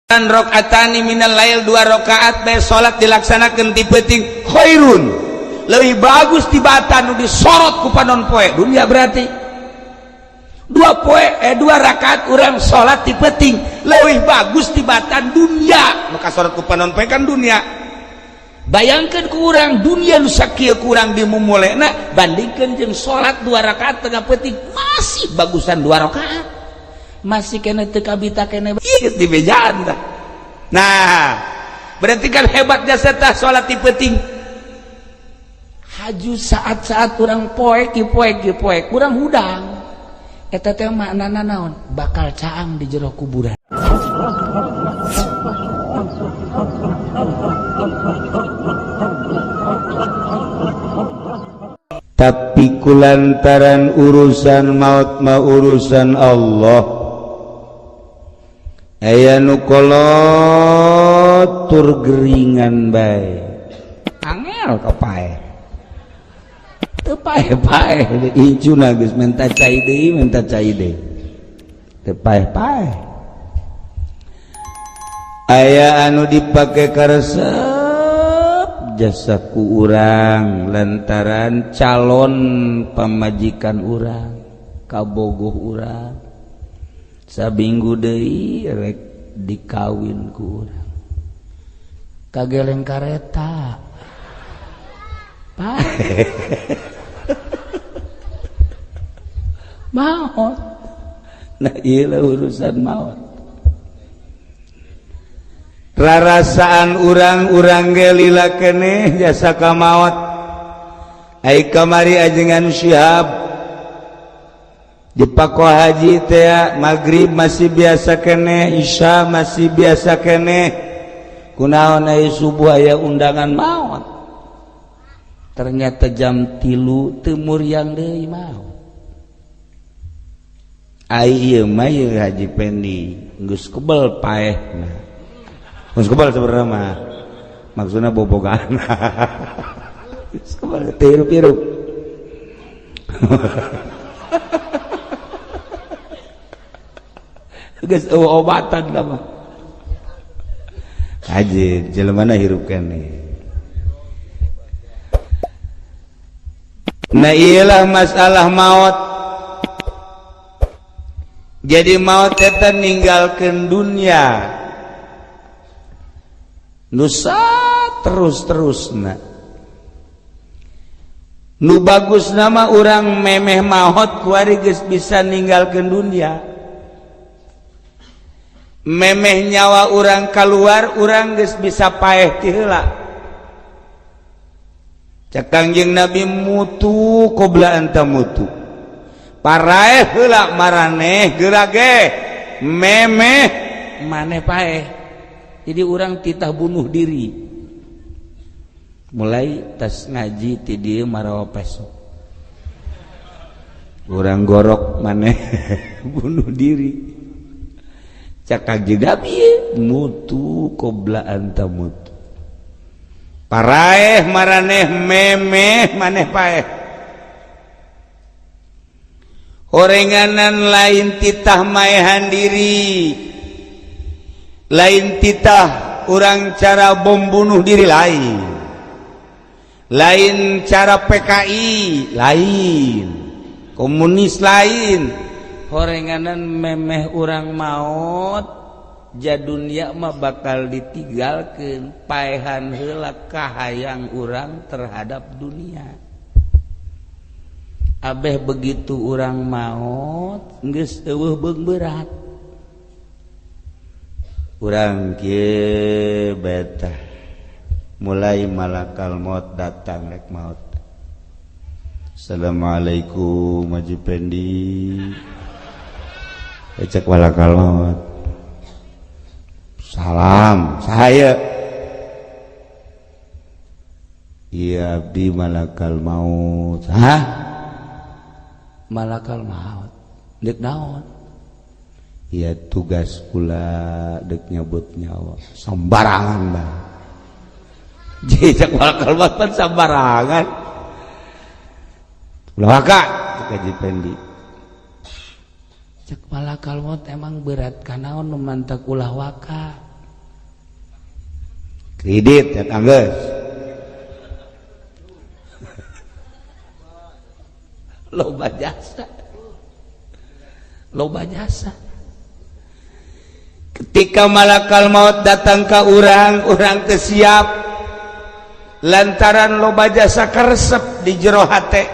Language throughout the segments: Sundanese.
Rakaatani minal lail, dua rakaat bae salat dilaksanakeun ti peuting, khairun, leuwih bagus tibatan nu disorot ku panon poe dunia. Berarti dua poe dua rakaat urang salat ti peuting leuwih bagus tibatan dunia. Maka sorot ku panon poe kan dunia. Bayangkan ku urang dunia nu sakieu kurang dimumulena, bandingkeun jeung salat dua rakaat tengah peuting, masih bagusan dua rakaat, masih kena teu kabita kene di bejaan. Nah, berarti kan hebat jasa tah salat ti peuting. Haju saat-saat urang poek poek poek, urang hudang, eta teh maknana naon? Bakal caang di jero kuburan. Tapi kulantaran urusan maut mah urusan Allah, aya nu kolot tur geringan bae, angel ka paeh, teu paeh-paeh. Incuna geus menta cai deui, menta cai deui, teu paeh-paeh. Aya anu dipake karesep jasa ku urang lantaran calon pamajikan urang, kabogoh urang, sabinggu deui rek dikawin ku urang, kageleng kareta, paeh, maot. Nah, ieu urusan maot. Rarasaan urang-urang ge lila keneh jasa ka maot. Ai kamari ajengan Syihab di Pakohaji teh, maghrib masih biasa keneh, isya masih biasa keneh, kunaon aya subuh aya undangan maot? Ternyata jam 3 teu muriang deui, maot. Ai ieu mah ieu Haji Pendi geus kebel paehna, geus kebel sebenarnya mah, maksudna bobogaan geus kebel teu hirup-hirup. Geus obatan mah haji jelema na hirup keneh. Nah, iyalah masalah maut. Jadi maut eta ninggalkeun dunia nusa terus-terusna. Nu bagus nama urang memeh maot kuari geus bisa ninggalkeun dunia, memeh nyawa urang keluar, urang geus bisa paeh ti heula. Cek Kangjeng Nabi, mutu qabla an tamutu, paraeh heula maraneh geura ge memeh maneh paeh. Jadi urang titah bunuh diri, mulai tas ngaji ti dieu marawa peso, urang gorok maneh bunuh diri. Cak Kangjeng Nabi, mutu qabla an tamutu, paraeh maraneh memeh maneh paeh. Horenganan lain titah maehan diri, lain titah urang cara bom bunuh diri, lain, lain cara PKI, lain komunis, lain. Horenganan memeh urang maot ja dunia mah bakal ditinggalkeun, paehan heula kahayang urang terhadap dunia. Abeh begitu urang maot geus eueuh beung berat urang kieu betah. Mulai malakal maut datang rek maot, assalamualaikum Haji Pendi. Cek malakal maut, salam, saya iya abdi malakal maut. Hah, malakal maut dek naon? Iya, tugas pula dek nyabut nyawa. Sembarangan bang. Cek malakal maut pan sembarangan. Ulah waka, cek Haji Pendi. Cek malakal maut, emang berat kanaon nu mantak ulah waka? Kredit ya tangges. Loba jasa. Loba jasa. Ketika malakal maut datang ke urang, urang teu siap. Lantaran loba jasa karesep di jero hate.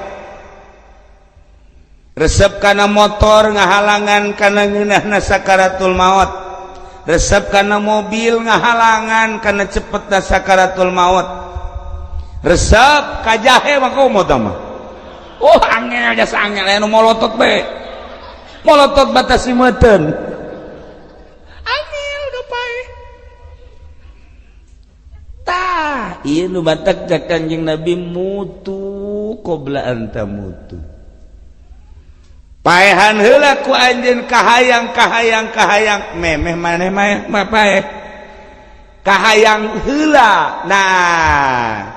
Resep kana motor ngahalangan kana ngeunahna sakaratul maut. Resep kana mobil ngahalangan kana cepetna sakaratul maut. Resep ka jahe mah komo tah mah. Oh angel jasa angel anu molotot bae. Molotot batasi meuteun. Angel udah pae. Tah, ieu nu batak ka Kanjeng Nabi mutu qabla an tamutu. Paehan heula ku anjeun kahayang kahayang kahayang memeh maneh mah paeh. Kahayang heula. Nah,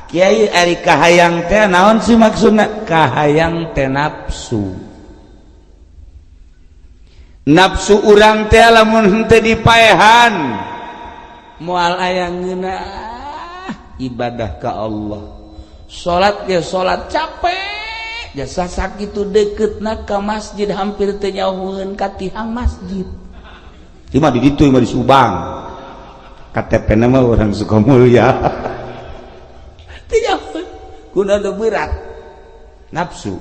Kiai ari kahayang teh naon sih maksudna? Kahayang teh nafsu. Nafsu urang teh lamun henteu dipaehan moal aya ngeunah ibadah ka Allah. Salat ge salat capek, jasa sakitu deketna ka masjid hampir teu nyauheun ka tihang masjid. Ieu mah di ditu, ieu mah di Subang. KTP na mah urang Sukamulya. Teu nyauheun kuna nu berat nafsu.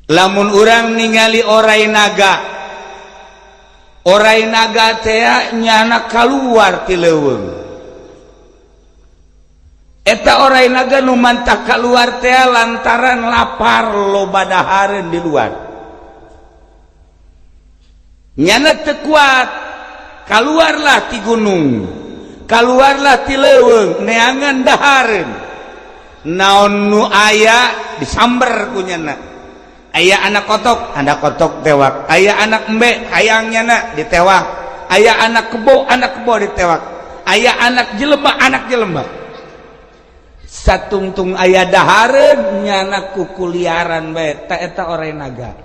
Lamun urang ningali orai naga, orai naga teh nyana kaluar ti leuweung. Eta orai naga nu mantah kaluar teh lantaran lapar loba dahareun di luar. Nyana teu kuat, kaluarlah ti gunung, kaluarlah ti leuweung, neangan dahareun. Naon nu aya disamber ku nyana. Aya anak kotok tewak. Aya anak embe hayang nyana ditewak. Aya anak kebo ditewak. Aya anak jelema, anak jelema. Satungtung aya dahareun nyana kukuliaran bae ta eta orai naga.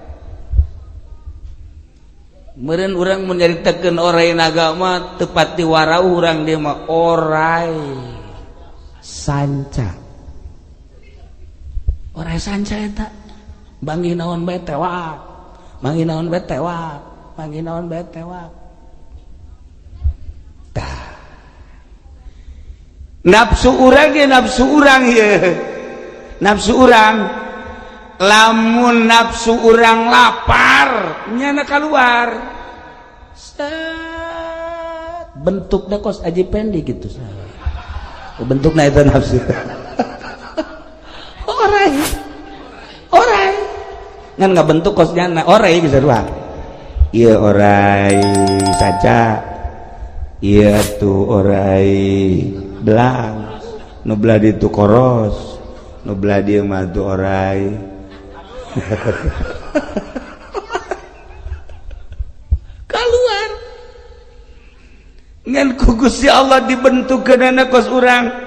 Meureun urang mun nyaritakeun orai naga mah teu pati warau urang dieu mah orai sanca. Orai sanca eta bangi naon bae tewak, mangi naon bae tewak, mangi naon bae tewak. Tah. Nafsu urang ge nafsu urang ye. Nafsu urang lamun nafsu urang lapar nyana keluar. Set bentukna kos Aji Pendi gitu. Bentukna eta nafsu. Orai. Orai. Ngan ngabentuk kos nyana orai bisa dua. Ieu orai saca. Ieu tuh orai belang. Nu belah ditu koros. Nu belah dieu mah tuh orai. Keluar. Ngan ku Gusti Allah dibentukkeunana kos urang.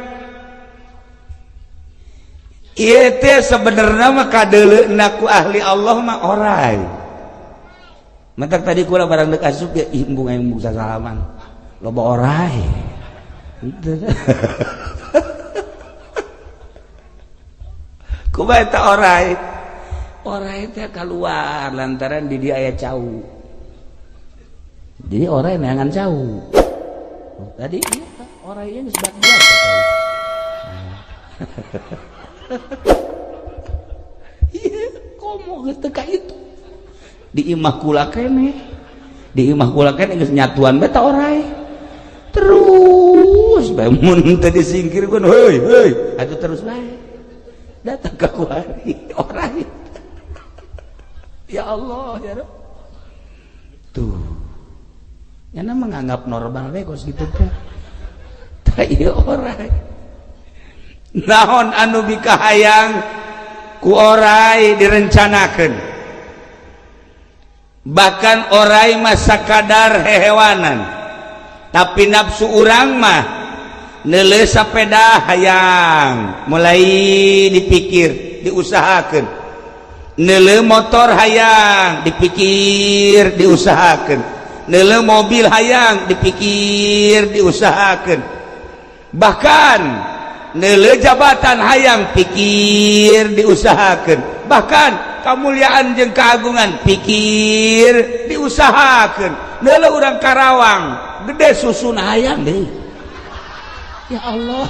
Ieu teh sebenarnya mah kadeuleuna ku ahli Allah mah orai. Matak tadi kula barang deuk asup ge ih embung aing embung sasalaman. Loba orai. Kumaha eta orai? Orai teh kaluar lantaran di dia aya cau. Jadi orai neangan cau. Tadi orai geus bak biasa cau. Iya, komo geus teu ka itu. Di imah kula keneh. Di imah kula keneh geus nyatuan bae ta orai. Terus bae mun teu disingkirkeun, heuy heuy, atuh terus bae. Datang ka kuari orai. Ya Allah ya Rabb. Tuh. Nyana menganggap normal we kos kitu teh. Tah ieu orai. Naon anu bikahayang ku orai direncanakeun. Bahkan orai mah sakadar hehewanan. Tapi nafsu urang mah neuleuh sapeda hayang, mulai dipikir, diusahakeun. Neuleuh motor hayang, dipikir, diusahakeun. Neuleu mobil hayang, dipikir, diusahakan. Bahkan neuleu jabatan hayang, pikir, diusahakan. Bahkan kemuliaan jeung keagungan, pikir, diusahakan. Neuleu urang Karawang gede susun, hayang deh. Ya Allah,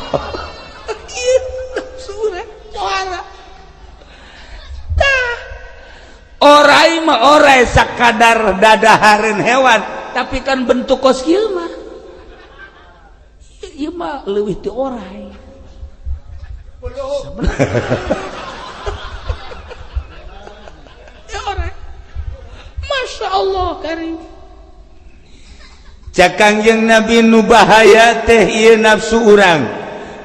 ieu nafsu urang juara. Tah, orai mah orai sakadar dadahareun hewan, tapi kan bentuk kos kieu mah, ieu mah leuwih ti orai. Ya orai. Masya Allah karim. Cek Kangjeng Nabi, nu bahaya teh ieu nafsu urang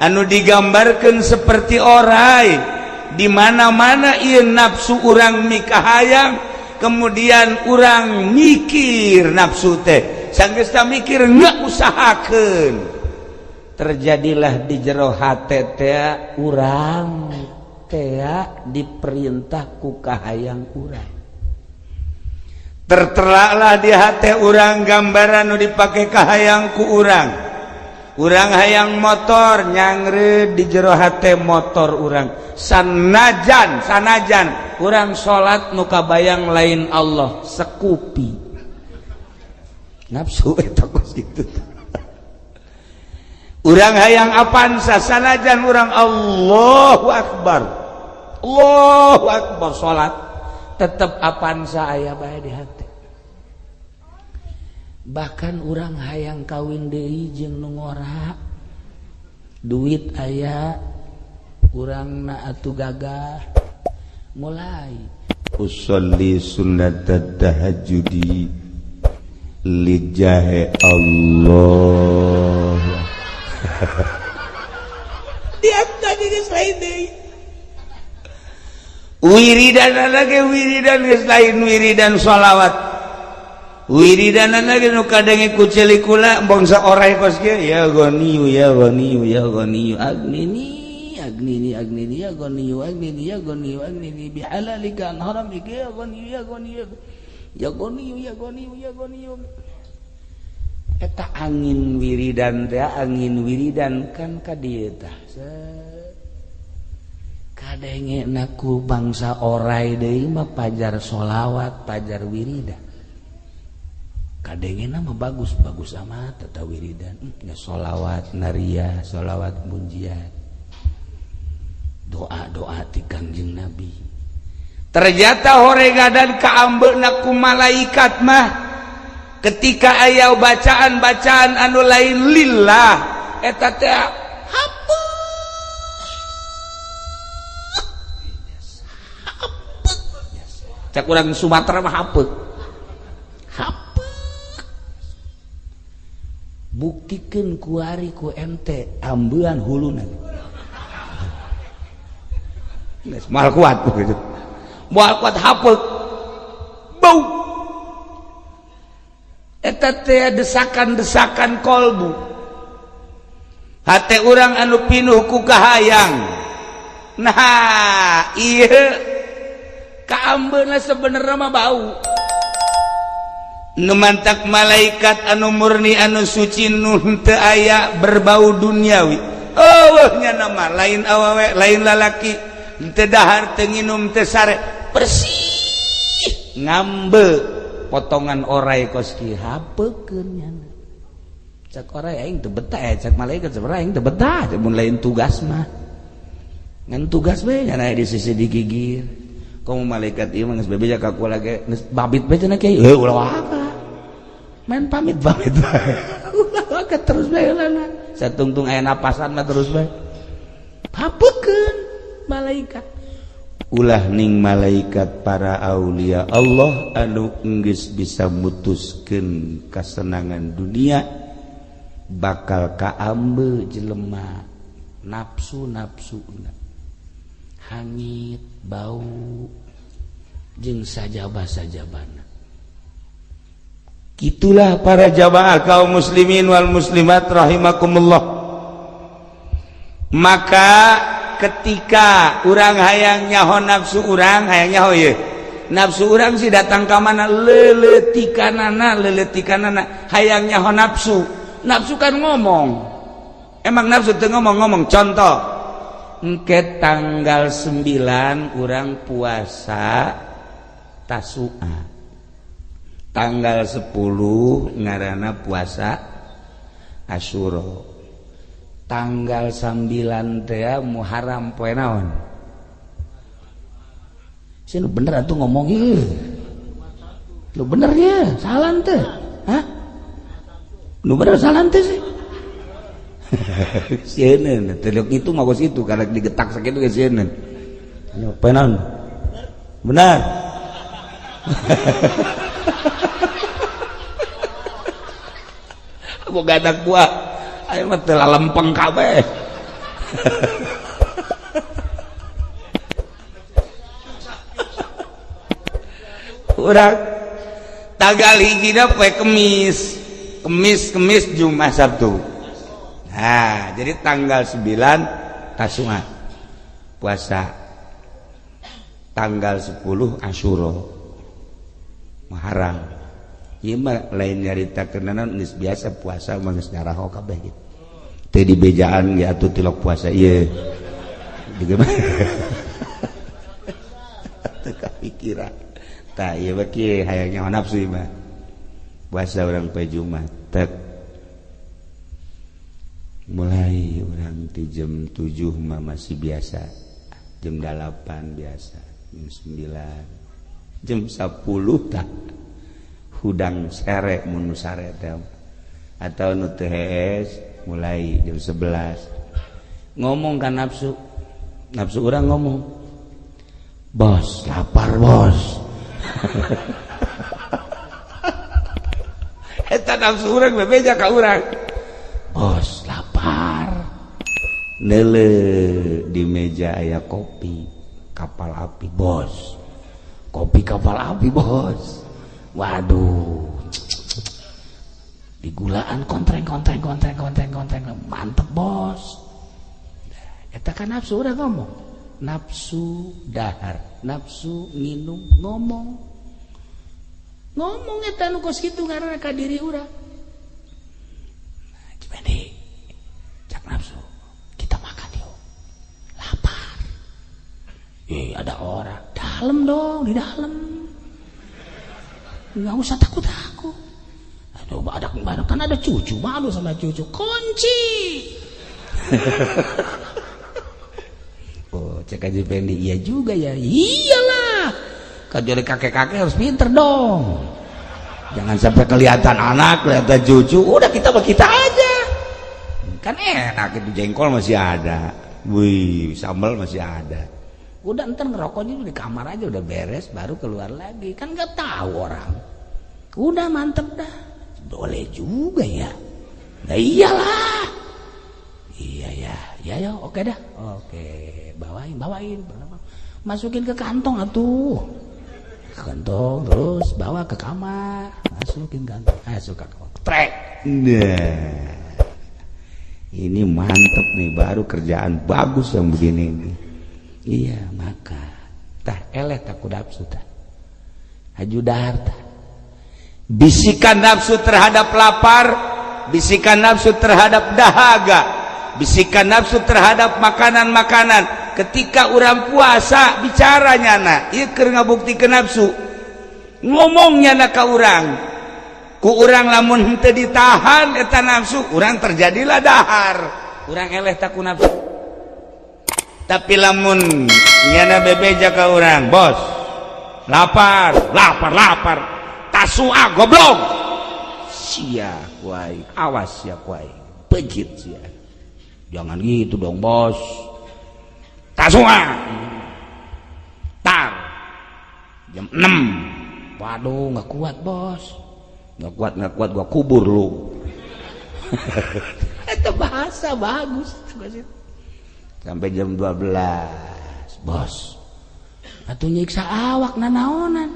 anu digambarkan seperti orai. Di mana-mana ieu nafsu urang mikahayang, kemudian urang mikir nafsu teh, sanggeus mikir nggak usahakeun, terjadilah di jero hate teh urang teh diperintah ku kahayang urang. Terteralah di hati urang gambaran nu dipake kahayang ku urang. Urang hayang motor, nyangre di jero hate motor urang. Sanajan sanajan urang salat, nu kabayang lain Allah, sekupi nafsu eta kos kitu. Urang hayang Avanza, sanajan urang Allahu Akbar, Allahu Akbar salat, tetap Avanza aya bae di hati. Bahkan urang hayang kawin deui jeung nu ngora, duit aya, urang na atuh gagah, mulai usolli sunnat tahajjudi lijahe Allah. Dia tadi geus lain deui wiridan lagi, wiridan geus lain wiridan sholawat, wiridan lagi nu kadenge ku ceuli kula bangsa orai kos kieu, ya ghaniyu, ya ghaniyu, ya ghaniyu agnini, agnini, agnini, ya ghaniyu, agnini, ya ghaniyu, agnini bihalalika an haramika, ya ghaniyu, ya ghaniyu, ya ghaniyu, ya ghaniyu, ya ghaniyu. Eta angin wiridan teh, angin wiridan kan ka dieu tah kadenge ku bangsa orai deui mah, pajar sholawat, pajar wiridan. Kadenge mah bagus bagus amat eta wiridan ya, sholawat naria, sholawat munjiat, doa-doa ti Kangjeng Nabi. Ternyata horega dan kaambeuna ku malaikat mah ketika aya bacaan-bacaan anu lain lillah, eta teh hapus hapus. Cek urang Sumatera mah hapus hapus. Buktikan kuari ku ente ambean huluna. Geus moal kuat begitu, moal kuat, hapus, bau. Eta teh desakan-desakan kolbu hate urang anu pinuh ku kahayang. Nah, iya, kaambeuna sebenarnya mah bau. Nu mantak malaikat anu murni, anu suci, nu teu aya berbau duniawi. Oh, nya nama lain awewe, lain lalaki, teu dahar, teu nginum, teu sare, bersih, ngambe potongan orai kos kieu, hapekeun nyana. Cek orai, aing teu betah ya. Cek malaikat, sebenarnya aing teu betah mun lain tugas mah, ngan tugas we nyana di sisi digigir. Komo malaikat ieu mah geus bebeja ka kula ge, geus babit bae cenah, kiai. Heuh, ulah waka main pamit pamit bae, ulah waka, terus bae lana satungtung aya napasan mah terus bae. Hapekeun malaikat. Ulah ning malaikat, para aulia Allah anu enggeus bisa mutuskeun kasenangan dunia, bakal kaambe jelema nafsu nafsu hangit, bau jeung sajaba sajabana. Itulah para jamaah kaum muslimin wal muslimat rahimakumullah. Maka ketika urang hayang nyaho nafsu urang, hayang nyaho ye. Nafsu urang sih datang ka mana, leuletikanana, leuletikanana, hayang nyaho nafsu. Nafsu kan ngomong. Emang nafsu teu ngomong-ngomong? Contoh, engke tanggal 9 urang puasa Tasua, tanggal 10 ngaranna puasa Asyura, tanggal 9 teh Muharram. Poe naon sih? Lu bener atuh ngomong ieu, lu bener ya, salah teh? Hah, lu bener salah teh sih? Sieun teu itu mah kos itu, karena digetak sakitu ge sieun. Poe naon benar? Boga anak buah ayo mah teu lalempeng kabeh. Urang tanggal hijina poe Kemis, Kemis, Kemis, Jumat, Sabtu. Nah, jadi tanggal 9 Tasua puasa, tanggal 10 Asyura, Muharram. Ieu mah lain nyarita kenanan, geus biasa puasa mah geus nyaraho kabeh gitu. Teu dibejaan ge atuh tilok puasa ieu. Juga teu kapikiran. Tah, ieu mah kieu hayang nyaho nafsu ieu mah. Puasa urang poe Jumat, tek mulai urang ti jam 7 mah masih biasa, jam 8 biasa, jam 9, jam 10 tah hudang sere, mun nu sare teh atau nu teu hees mulai jam 11. Ngomong kan nafsu, nafsu urang ngomong, "Bos, lapar, bos." Eta nafsu urang bebeja ka urang, "Bos, lapar." Neule di meja aya kopi Kapal Api, "Bos, kopi Kapal Api, bos." Waduh, digulaan, kontreng kontreng kontreng kontreng kontreng, mantep, bos. Eta kan nafsu udah ngomong, nafsu dahar, nafsu nginum ngomong, ngomong eta nu kos kitu ngaranna ka diri urang. Nah, Cipendi, cak nafsu, "Kita makan yuk, lapar." "Eh, ada orang dalam dong, di dalam, nggak usah takut-takut." "Aduh, ada kan ada cucu, malu sama cucu." Kunci. Oh, cek aja Fendi, iya juga ya. Iyalah, kan jadi kakek-kakek harus pinter dong, jangan sampai kelihatan anak, kelihatan cucu. Udah, kita mah kita aja kan enak itu, jengkol masih ada, wih, sambal masih ada. Udah, ntar ngerokoknya di kamar aja, udah beres baru keluar lagi, kan nggak tahu orang. Udah mantep dah. Boleh juga ya. Nah, iyalah, iya ya, ya ya, oke dah, oke, bawain, bawain, masukin ke kantong atuh, kantong, terus bawa ke kamar, masukin kantong, masuk ke kamar, trek. Nah, ini mantep nih, baru kerjaan bagus yang begini nih. Iya, maka tah eleh takut nafsu tah, haju dahar tah. Bisikan nafsu terhadap lapar, bisikan nafsu terhadap dahaga, bisikan nafsu terhadap makanan-makanan. Ketika orang puasa bicaranya na, ieu keur ngabuktikeun nafsu. Ngomongnya na ka urang. Ku urang lamun henteu ditahan eta nafsu, urang terjadilah dahar. Urang eleh tak ku nafsu. Tapi lamun nyana bebeja ka urang, "Bos, lapar, lapar, lapar." "Tasua, goblok. Sia ku aing, awas sia ku aing. Pejit sia." "Jangan gitu dong, bos." "Tasua." Tar. Jam 6. "Waduh, nggak kuat, bos." "Nggak kuat, nggak kuat, gua kubur lu." Itu bahasa bagus. Sampai jam 12, "Bos." Atuh nyiksa awak nanaonan.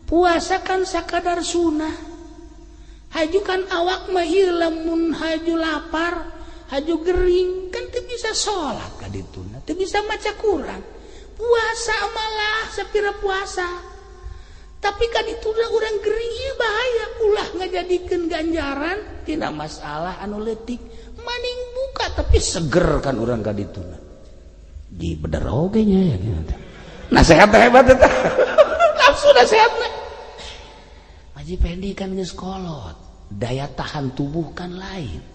Puasa kan sakadar sunnah. Haju kan awak mah ieu lamun haju lapar, haju gering kan teu bisa salat ka dituna, teu bisa maca Quran. Puasa malah sapira puasa. Tapi kan itu udah orang gering, ieu bahaya. Ulah ngajadikeun ganjaran tina masalah anu leutik. Maning buka tapi seger kan urang ka dituna. Di bener oge nya ya gitu. Nasehat hebat eta. Nafsu nasehatna. Haji Pendi kan geus kolot, daya tahan tubuh kan lain.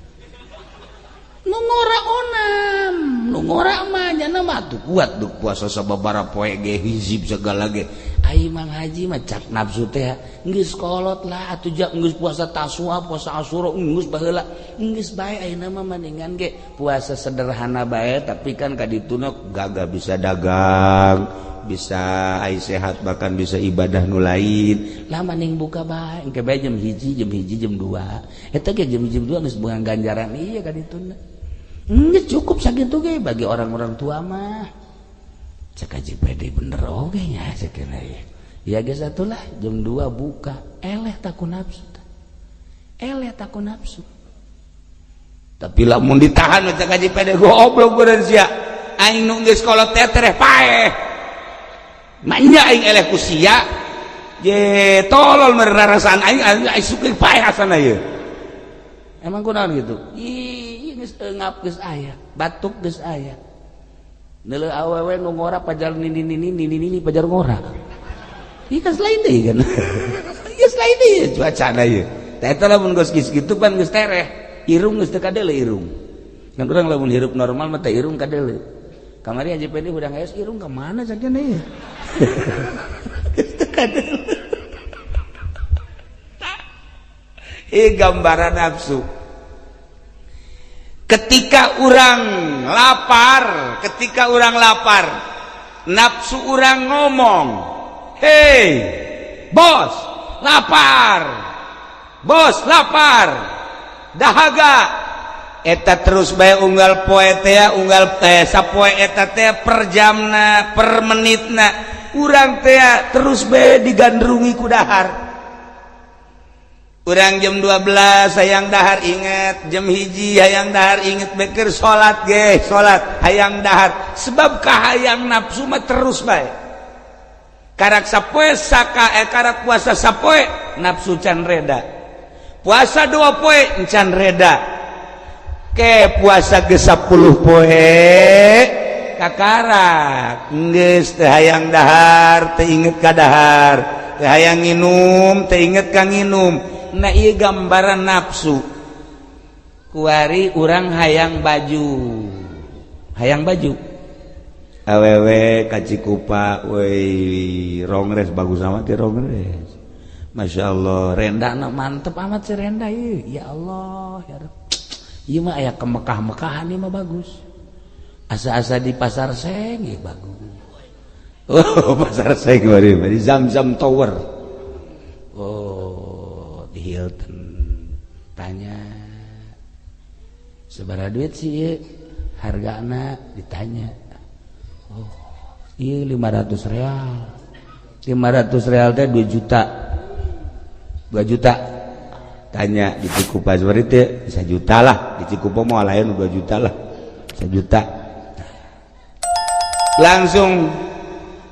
Nu ngora onam, nu ngora mah nyana mah tuh kuat tuh puasa sababaraha poe ge, hizib segala ge. Ai Mang Haji mah cak nafsu teh geus kolot lah atuh, jak geus puasa Tasua, puasa Asyura geus baheula. Geus bae ayeuna mah mendingan ge puasa sederhana bae, tapi kan kadituna gagah bisa dagang, bisa ai sehat, bahkan bisa ibadah nu lain lah. Mending buka bae engke bae jam 1, jam 1, jam 2 eta ge, jam 1, jam 2 geus bukan ganjaran. Iya, kadituna geus cukup sakitu ge bagi orang-orang tua mah. Cek Haji Pede bener oge nya, cek ya. Ya geus atulah jam 2 buka, eleh taku nafsu. Eleh taku nafsu. Tapi lamun ditahan, cek Haji Pede, goblok bener sia. Aing nu geus kolot teh tereh paeh. Manya aing eleh ku sia. Je tolol merarasaan aing, aing suka paeh asana ieu. Emang kunaon gitu? Ih, geus eungap geus aya, batuk geus aya. Neuleuh awewe nu ngora pajar nini nini nini nini pajar ngora. Ieu kan lain deui kan. Geus lain deui cuacana ieu. Tah eta lamun geus kitu pan geus tereh. Irung geus teu kadeuleu irung. Kan urang lamun hirup normal mah teh irung kadeuleu. Kamari Haji Pendi hudang geus irung ka mana sakjana ieu? Geus teu kadeuleu. Ieu gambaran nafsu. Ketika orang lapar, ketika orang lapar, nafsu orang ngomong, "Hei bos, lapar, bos, lapar, dahaga." Eta terus bae unggal poe teh, unggal teh, sapoe eta teh, per jamna, per menitna, urang teh terus bae digandrungi ku dahar. Urang jam 12 hayang dahar inget, jam 1 hayang dahar inget, beker salat ge salat hayang dahar, sebab kahayang nafsu mah terus bae. Karak sapoe saka karak puasa sapoe nafsu can reda, puasa 2 poe can reda, ke puasa ke 10 poe kakarak geus teu hayang dahar, teu inget ka dahar, teu hayang nginum, teu inget ka nginum. Nah, ieu gambaran nafsu. Kuari urang hayang baju, hayang baju awewe ka Cikupa, woi, rongres bagus amat ya rongres. Masya Allah, renda mantep amat si renda ieu. Ya Allah, ya Rabb, ieu mah aya kemekah-mekahan, ieu mah bagus. Asa-asa di Pasar Seng ya bagus. Oh, Pasar Seng di Zam-Zam Tower. Oh, di Hilton. Tanya sabaraha duit sih ieu hargana, ditanya. Oh iya, 500 real. 500 real teh 2 juta, 2 juta. Tanya di Cikupa seperti itu bisa juta lah. Di Cikupa mau lain 2 juta lah, sejuta langsung.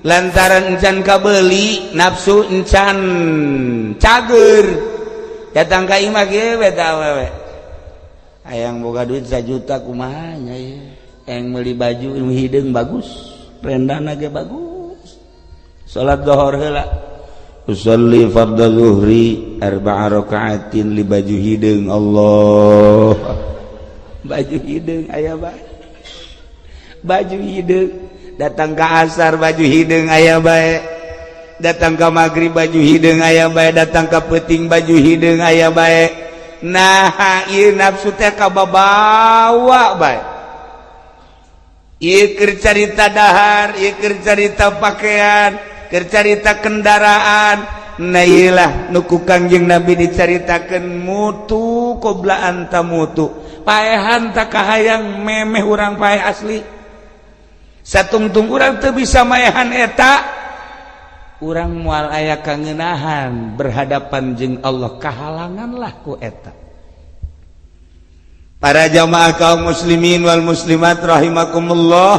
Lantaran encan kabeli, nafsu encan cager, datang ka imah kieu beta awewe, "Hayang boga duit 1 juta kumaha nya ya? Yang beli baju hideung bagus, rendana ge bagus." Salat dohor heula, usolli fardhu zuhri arba'a rakaatin li baju hideung. Allah, baju hideung aya bae, baju hideung. Datang ke asar baju hideung aya bae, datang ke maghrib baju hideung aya bae, datang ke peuting baju hideung aya bae. Nah, ieu nafsu teh kababawa bae. Ieu keur carita dahar, ieu keur carita pakaian, keur carita kendaraan. Nah, ieu lah nu ku Kangjeng Nabi dicaritakeun mutu qabla an tamutu. Paehan tak kahayang memeh urang paeh asli. Satungtung urang teu bisa maehan eta, urang moal aya kangenahan berhadapan jeung Allah, kahalangan lah ku eta. Para jamaah kaum muslimin wal muslimat rahimakumullah,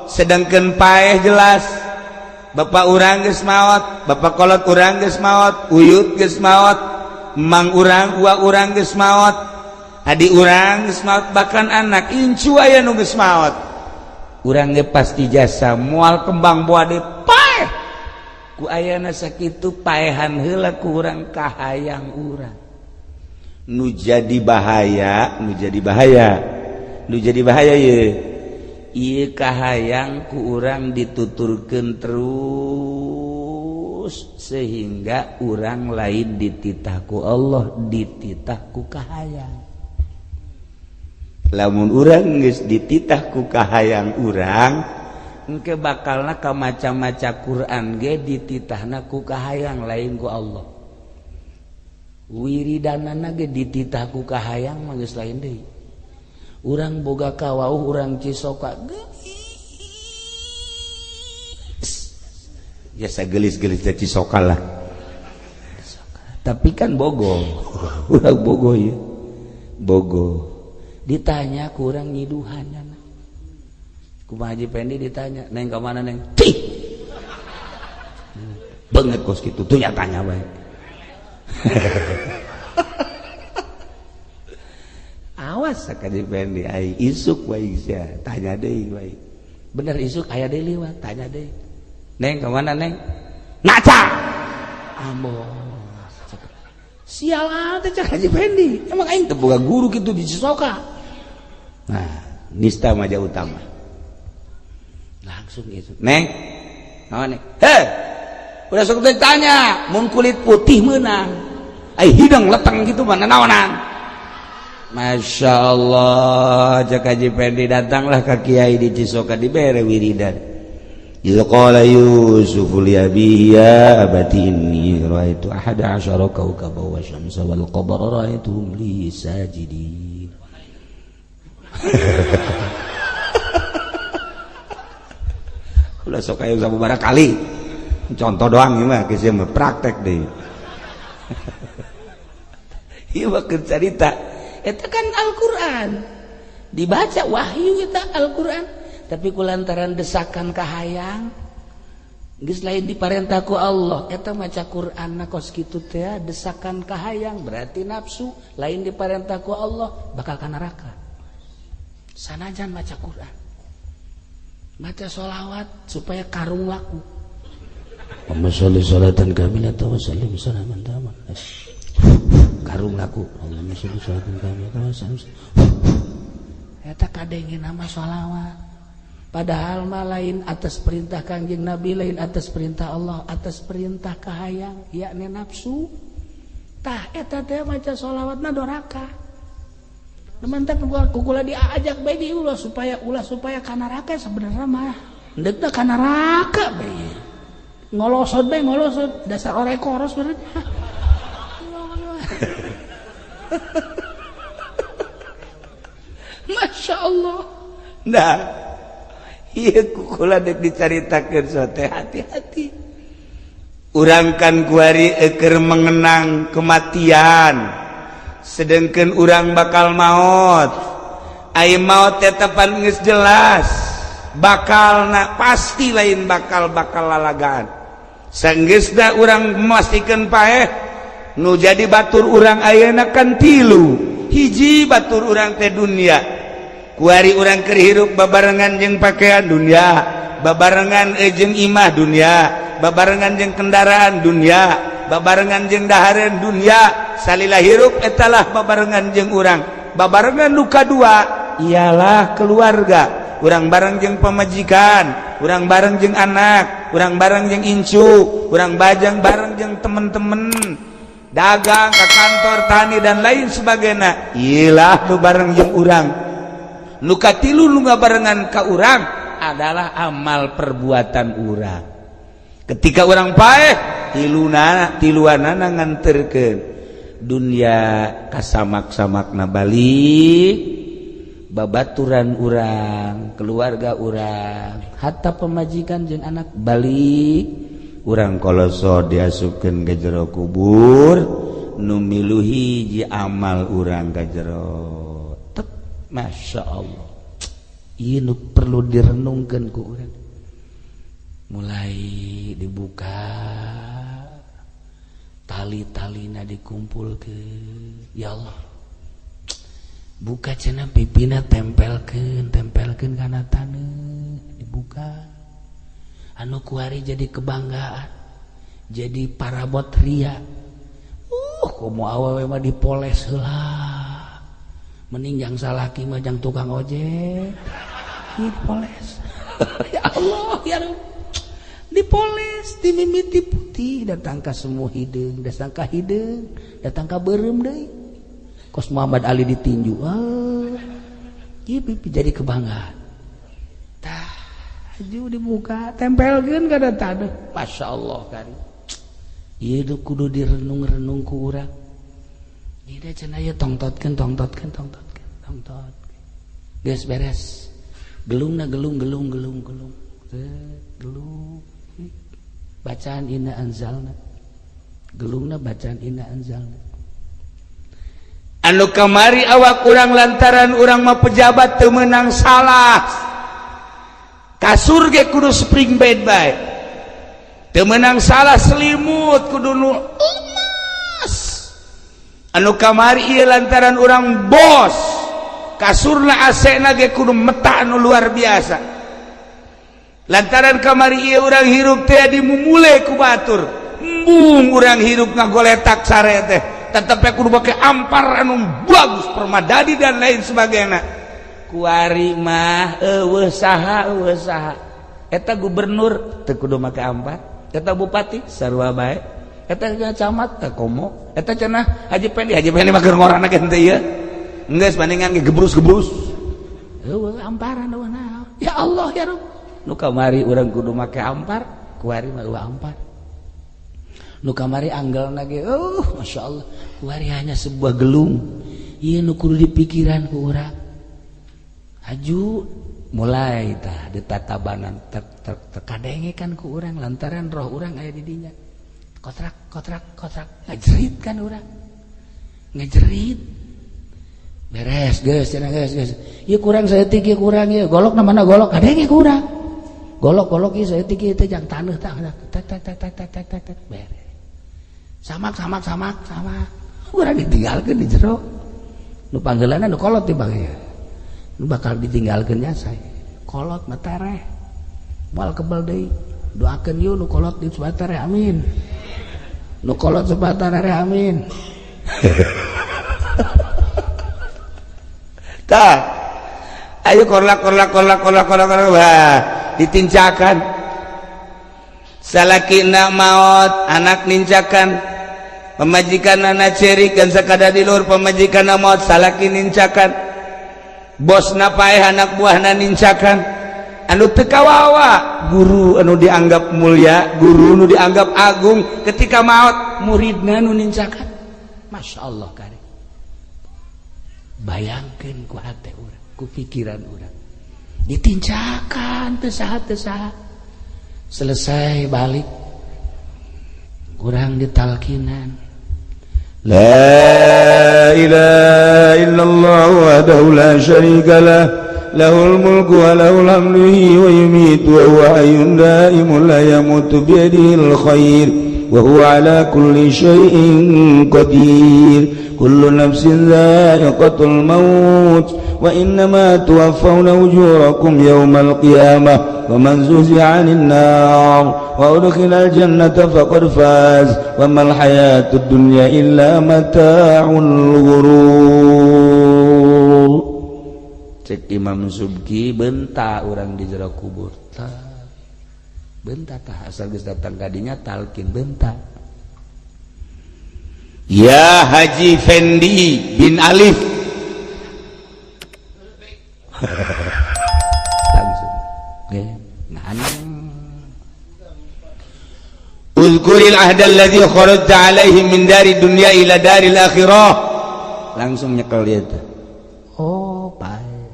sedangkan paeh jelas. Bapak urang geus maot, bapak kolot urang geus maot, uyut geus maot, mang urang, ua urang geus maot, adi urang geus maot, bahkan anak incu aya nu geus maot. Urang ge pasti jasa moal kembang buah deui paeh. Ku ayana sakitu paehan heula ku urang kahayang urang. Nu jadi bahaya, nu jadi bahaya. Nu jadi bahaya ye. Ieu kahayang ku urang dituturkeun terus sehingga urang lain dititah ku Allah, dititah ku kahayang. Lamun urang geus dititah ku kahayang urang, engke bakalna ka maca-maca Quran ge dititahna ku kahayang lain ku Allah. Wiridanana ge dititah ku kahayang mah geus lain deui. Urang boga kawauh urang Cisoka gelis. Biasa gelis-gelis teh Cisoka lah. Tapi kan bogo. Urang bogo ya. Bogo. Ditanya kurang nyiduhan. Kumaha Haji Pendi ditanya, "Neng ka mana, Neng?" Cih. Banget kos kitu tuh ya tanya bae. Awas Haji Pendi ai isuk wae sia, tanya deui wae. Bener isuk aya deui liwat, tanya deui. Neng ka mana, Neng? Ngaca. Ambo. Sial teh cak Haji Pendi. Emang aing teu boga guru kitu di Cisoka. Nah, nista maja utama. Langsung gitu. Neng, naon Neng? Heh. Udah sok tanya, mun kulit putih meunang. Ai hidung leteng gitu mah naonan. Masya Allah, cak Haji Pendi datanglah ke kiai di Cisoka dibere wiridan. Idza qala Yusuf li abihi ya abati inni ra'aitu ahada asyara kawkaban wa syamsa wal qamara ra'aituhum li sajidin. Ulah sok aya sababaraha kali. Contoh doang ieu mah geus mah praktek deui. Ieu mah keur carita. Eta kan Al-Qur'an. Dibaca wahyu eta Al-Qur'an, tapi kulantaran desakan kahayang geus lain diparentah ku Allah. Eta maca Qur'an na kos kitu teh desakan kahayang berarti nafsu, lain diparentah ku Allah bakal ka neraka. Sanajan maca Qur'an, maca sholawat supaya karung laku. Allahumma sholli sholatan kamilatan wa sallim salaman taman. Karung laku. Allahumma sholli sholatan kamilatan wa sallim. Eta kadenge nama sholawat. Padahal mah lain atas perintah Kangjeng Nabi, lain atas perintah Allah, atas perintah kahayang, yakni nafsu. Tah eta teh maca sholawatna doraka. Mantap kukula diajak bae di ulah supaya ka neraka sebenarnya mah. Endekna ka neraka bae. Ngolosot bae ngolosot, dasar orek koros berarti. Masya Allah. Nah, iya kukula dek dicaritakeun sote hati-hati. Urang kan kuari eker mengenang kematian. Sedangkan urang bakal maut. Ai maut tetepan geus jelas. Bakal na pasti lain bakal lalagaan. Sanggeusna urang memastikan paeh nu jadi batur urang ayeuna kan tilu. Hiji batur urang teh dunia. Kuari urang keur hirup babarengan jeung pakaian dunia, babarengan jeung imah dunia, babarengan jeung kendaraan dunia, babarengan jeung dahareun dunia. Salila hirup etalah babarengan jeung urang. Babarengan nu kadua ialah keluarga. Urang bareng jeung pamajikan, urang bareng jeung anak, urang bareng jeung incu, urang bajang bareng jeung temen-temen, dagang ke kantor, tani dan lain sebagainya. Ilah nu bareng jeung urang. Nu katilu nu ngabarengan ka urang adalah amal perbuatan urang. Ketika urang paeh, tiluanana nganterkeun dunia kasamak-samakna balik, babaturan urang, keluarga urang, hatta pemajikan jeung anak balik. Urang koloso diasupkeun ka jero kubur, nu milu hiji amal urang ka jero. Tep, Masya Allah. Ieu nu perlu direnungkeun ku urang. Mulai dibuka, tali-talina dikumpulkeun. Ya Allah, buka cenah pipina, tempelkeun, tempelkeun kana taneuh, dibuka. Anu kuari jadi kebanggaan, jadi parabot ria. Komo awewe mah dipoles heula, mending jang salaki mah jang tukang ojek. Dipoles, ya Allah, ya Rabb, dipoles dimimiti putih, datang ka semu hideung, datang ka hideung, datang ka beureum deui, kos Muhammad Ali ditinju. Ah, ieu pipi jadi kebanggaan. Tah, aju dibuka, tempelkeun kana taneuh. Masya Allah kari, ieu kudu direnung-renung ku urang. Ieu cenah ieu tongtotkeun, tongtotkeun, tongtotkeun, tongtot, geus beres. Gelungna gelung, gelung, gelung, gelung, gelung, bacaan inna anzalna. Gelungna bacaan inna anzalna. Anu kamari awak urang, lantaran urang mah pejabat, teu meunang salah, kasur ge kudu spring bed bae, teu meunang salah, selimut kudu nu emas. Anu kamari ieu lantaran urang bos, kasurna, AC na ge kudu meta anu luar biasa. Lantaran kamari ieu urang hirup teh dimumule ku batur, embung urang hirup ngagoletak sare teh tetep kudu make ampar anu bagus, permadani, dan lain sebagainya. Kuari mah eueuh saha, eueuh saha. Eta gubernur teu kudu make ampar, eta bupati sarua bae, eta camat teh komo, eta cenah Haji Pendi. Haji Pendi mah keur ngorana ge henteu ieu, geus bandingan ge gebrus-gebrus, eueuh amparan, eueuh naon. Ya Allah, ya Rabb, nu kamari urang kudu make ampar, kuari mah eueuh ampar. Nu kamari anggelna ge Masya Allah, kuari hanya sebuah gelung. Ieu nu kudu dipikiran ku urang. Haju mulai tah ditatabanan, tek tek tek, kadenge kan ku urang lantaran roh urang aya di dinya. Kotrak kotrak kotrak, ngajerit kan urang, ngajerit. Beres, geus cenah, geus, geus ieu kurang saeutik, ieu kurang, ieu golok na mana golok, kadenge ku urang golok, golok ieu saeutik, ieu teh jang taneuh. Tah, tek tek tek tek tek tek tek tek, beres. Samak samak samak samak, urang ditinggalkeun di jero. Nu panggeulana nu kolot timbang ya, nu bakal ditinggalkeun nya saya kolot mah tereh, moal kebel deui. Doakeun yeuh nu kolot di supaya tereh, amin. Nu kolot supaya tereh, amin. Tah, ayo korlak korlak korlak korlak korlak korlak, wah, ditincakan. Salakina maot, anak nincakan, pamajikan anak cerik dan sekadar di luhur pamajikan maot, salaki nincakan, bosna paeh, anak buahna nincakan. Anu teu kawawa guru anu dianggap mulia, guru anu dianggap agung, ketika maot muridna nu nincakan. Masya Allah kare, bayangkeun ku hate urang, ku pikiran urang, ditincakan teu saha, teu saha. Selesai, balik kurang ditalkinan. لا إله إلا الله وحده لا شريك له، له الملك وله الحمد، يحيي ويميت وهو حي دائم لا يموت، بيده الخير وهو على كل شيء قدير. كل نفس ذائقة الموت وإنما توفون أجوركم يوم القيامة، ومن زحزح عن النار وأدخل الجنة فقد فاز، وما الحياة الدنيا إلا متاع الغرور. Cek Imam Subki, bentak urang di jero kubur tah, bentak tah, asal geus datang kadinya talkin, bentak. Ya Haji Fendi bin Alif. Langsung nah. Uzkuril ahda alladhi kharajta alaihi min dari dunya ila daril akhirah. Langsung nyekel dia tuh. Oh, baik.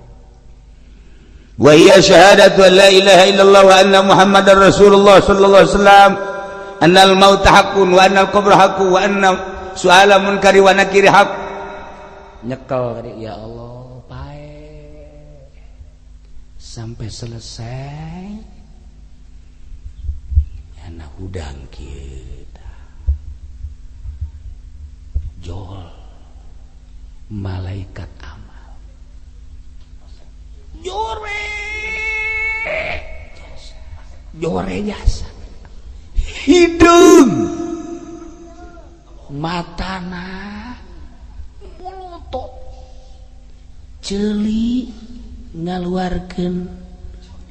Wa hiya syahadatu an la ilaha illallah wa anna Muhammadar Rasulullah sallallahu alaihi wasallam, annal mauta haqqun wa annal qabra haqqun wa anna su'ala munkari wa nakiri haqq. Nyekel tadi, ya Allah, baik. Sampai selesai. Nyana hudang kieu tah. Jol malaikat amal. Jore jasa. Jore jasa. Hidung matana molotot ceuli ngaluarkeun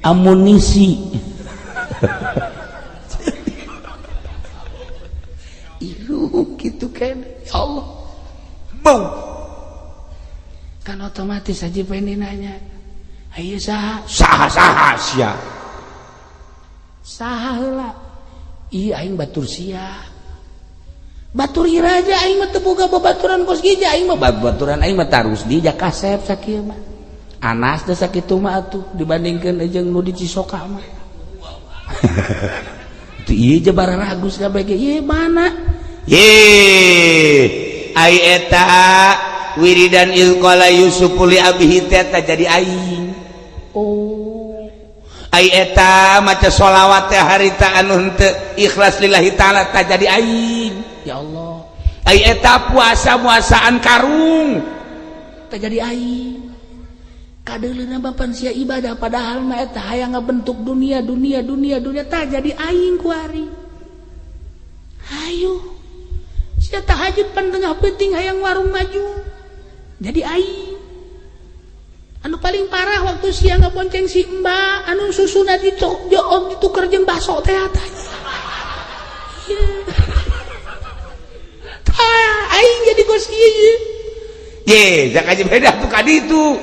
amunisi. Iruh gitu kan, ya Allah. Bau. Kan otomatis Haji Pendi nanya, ayo saha? Saha saha sia. Saha heula? Iya aing batur sia. Batur iraja aing mah teu boga babaturan kos gija aing mah babaturan aing mah tarus di kasep sakieu mah. Anas teh sakitu mah atuh dibandingkeun jeung nu di Cisoka mah. Itu ieu je bararagus kabeh ge. Ieu mana? Ye, ai eta wiridan iz qala Yusuf li abihi teh jadi aing. Oh. Ai eta maca sholawat teh harita anu henteu ikhlas lillahi taala tah jadi aing. Ya Allah. Ai eta puasa-puasaan karung tah jadi aing. Kadeuleuna bapan sia ibadah padahal mah eta hayang ngabentuk dunia dunia dunia dunia tah jadi aing kuari. Hayu. Sia tahajud pan tengah peuting hayang warung maju. Jadi aing. Anu paling parah waktu sia ngabonceng si Mbak anu susuna dituker jeung baso teh tah. Tah aing jadi kos ieu. Ye, jak aja beda tuh kaditu.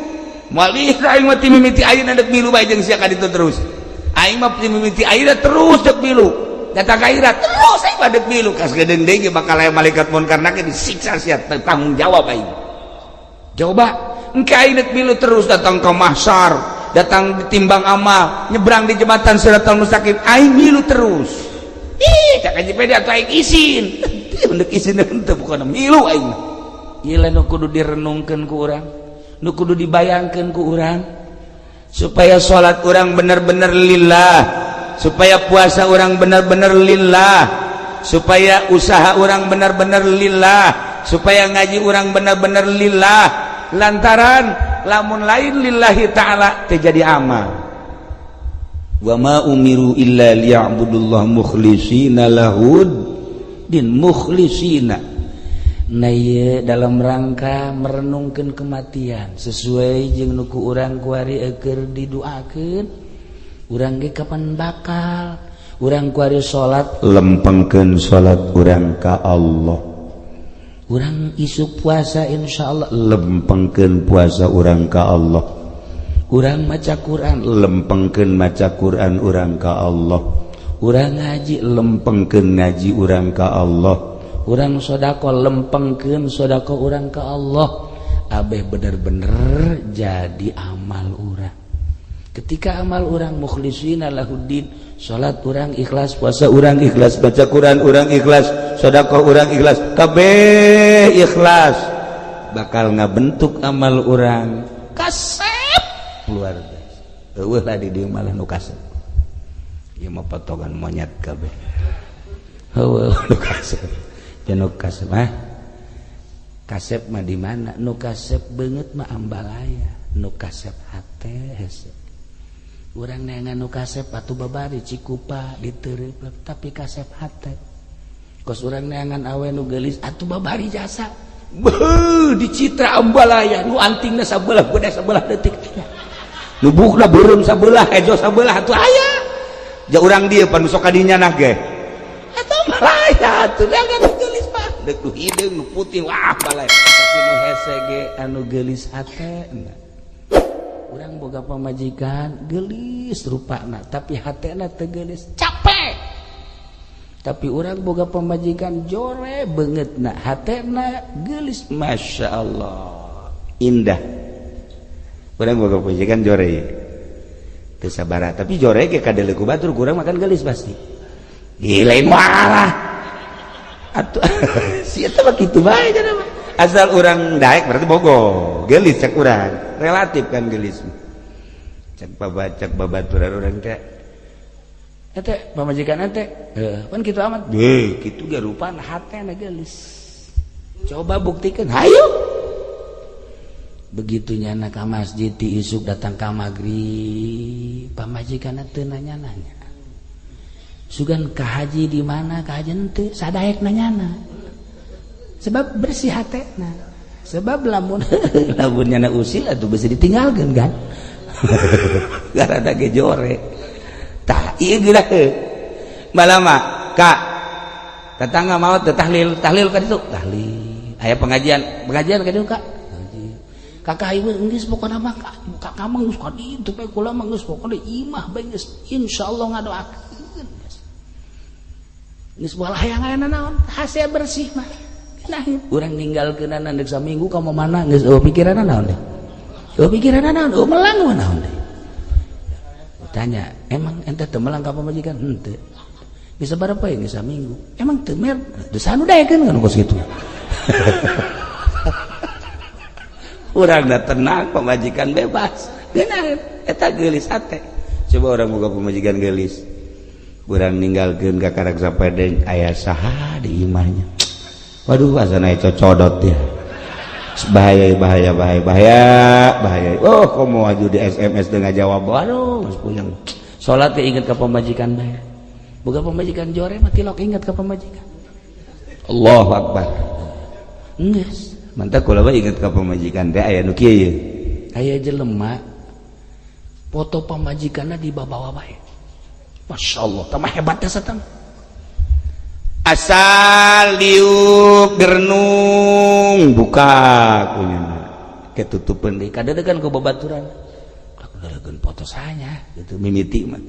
Moal aing mah ti mimiti ayeuna deuk milu bae jeung sia kaditu terus. Aing mah ti mimiti ayeuna terus deuk milu. Datang ka ira terus aing mah deuk milu kas geudeung deui ge bakal aya malaikat munkar nakir disiksa sia tanggung jawab aing. Coba engke aing deuk milu terus datang ke mahsyar, datang ditimbang amal, nyebrang di jembatan Siratal Mustaqim, aing milu terus. Ih, cak aja pede atuh aing isin. Teu deuk isin henteu pokona milu aing. Ieu nu kudu direnungkeun ku urang, nu kudu dibayangkeun ku urang supaya salat urang bener-bener lillah, supaya puasa urang bener-bener lillah, supaya usaha urang bener-bener lillah, supaya ngaji urang bener-bener lillah. Lantaran lamun lain lillahi ta'ala teu jadi amal. Wa ma umiru illa liya'budullah mukhlisina lahud din mukhlisina. Nah ieu dalam rangka merenungkeun kematian sesuai jeung nu ku urang kuari keur diduakeun urang ge kapan bakal urang kuari salat lempengkeun salat urang ka Allah, urang isuk puasa insyaallah lempengkeun puasa urang ka Allah, urang maca Quran lempengkeun maca Quran urang ka Allah, urang ngaji lempengkeun ngaji urang ka Allah, urang sodako lempengkeun sodako urang ka Allah. Abeh bener-bener jadi amal urang. Ketika amal urang mukhlisina lahuddin, salat urang ikhlas, puasa urang ikhlas, baca Quran urang ikhlas, sedekah urang ikhlas, kabeh ikhlas, bakal ngabentuk amal urang kasep luar biasa. Eueuh lah di dieu malah nu kasep. Ieu mah potongan monyet kabeh. Eueuh nu kasep. Nu kasep mah kasep mah di mana? Nu kasep beungeut mah ambalaya, nu kasep hate hese. Urang neangan nu kasep atuh babari Cikupa diteureup tapi kasep hate. Kos urang neangan awe nu geulis atuh babari jasa. Beuh di Citra ambalaya nu antingna sabelah gede sabelah detik aya. Nu buukna beureum sabelah hejo sabelah atuh aya. Ja urang dieu pan sok ka dinya nah ge. Atuh ambalaya atuh neangan nu geulis mah. Deuk nu hideung nu putih wah ambalaya. Tapi nu hese ge anu geulis hatena. Urang boga pamajikan geulis rupana tapi hatena teu geulis, capek. Tapi urang boga pamajikan jore beungeutna, hatena geulis, Masya Allah indah. Urang boga pamajikan jore teu sabaraha tapi jore ge kadeuleu ku batur kurang makan geulis pasti. Gila marah atuh si eta mah kitu bae cenah mah. Asal urang daek berarti bogo geulis cek urang, relatif kan geulis. Cek babaturan urang teh Ente pamajikan ente, heuh, pan kitu amat. Deh, kitu ge rupana hatena geulis. Coba buktikan, hayu. Begitu nyana ka masjid ti isuk datang ka magrib, pamajikan teu nanya-nanya. Sugan ka haji di mana, ka haji henteu, sadaek nanyana. Sebab bersih hatena. Sebab lamun lamun nyana usil atuh besi ditinggalkeun kan. Gara-gara ge jore. Tah ieu geura balama ka tetangga maot teh tahlil, tahlil ka ditu, tahlil. Aya pengajian, pengajian ka ditu ka. Kakak ieu geus pokona mah kakak mah geus ka ditu bae kula mah geus pokona imah bae geus insyaallah ngadoakeun. Geus bolah hayang aya naon hase bersih mah. Nah, urang ninggalkeunana deuk saminggu ka mana geus eueuh pikiranna naon deh. Eueuh pikiranna naon, eueuh melang mah naon deh. Tanya, emang ente teu melang ka pamajikan? Henteu. Bisa berapa ya geus saminggu? Emang teu mer? Teu sanu daekeun kan kos kitu. Urang da tenang, pamajikan bebas. Geunah eta geulis hate. Coba urang boga pamajikan geulis. Urang ninggalkeun ka karak sapeden aya saha di imahnya. Waduh asana cocodot ya. Bahaya bahaya bahaya bahaya bahaya. Oh, komo aju di SMS dengan jawab. Waduh, geus puyeng. Salat teh inget ka pamajikan bae. Boga pamajikan jore mah tilok inget ka pamajikan. Allahu akbar. Geus. Mantap kula mah inget ka pamajikan teh aya nu kieu ye. Aya jelema foto pamajikanna dibawa bae. Masyaallah, tambah hebat teh satang. Asal diuk gerenung buka kunyana. Ketutupeun deui kadedegan ku babaturan. Kadedegan foto sanya gitu mimiti mah.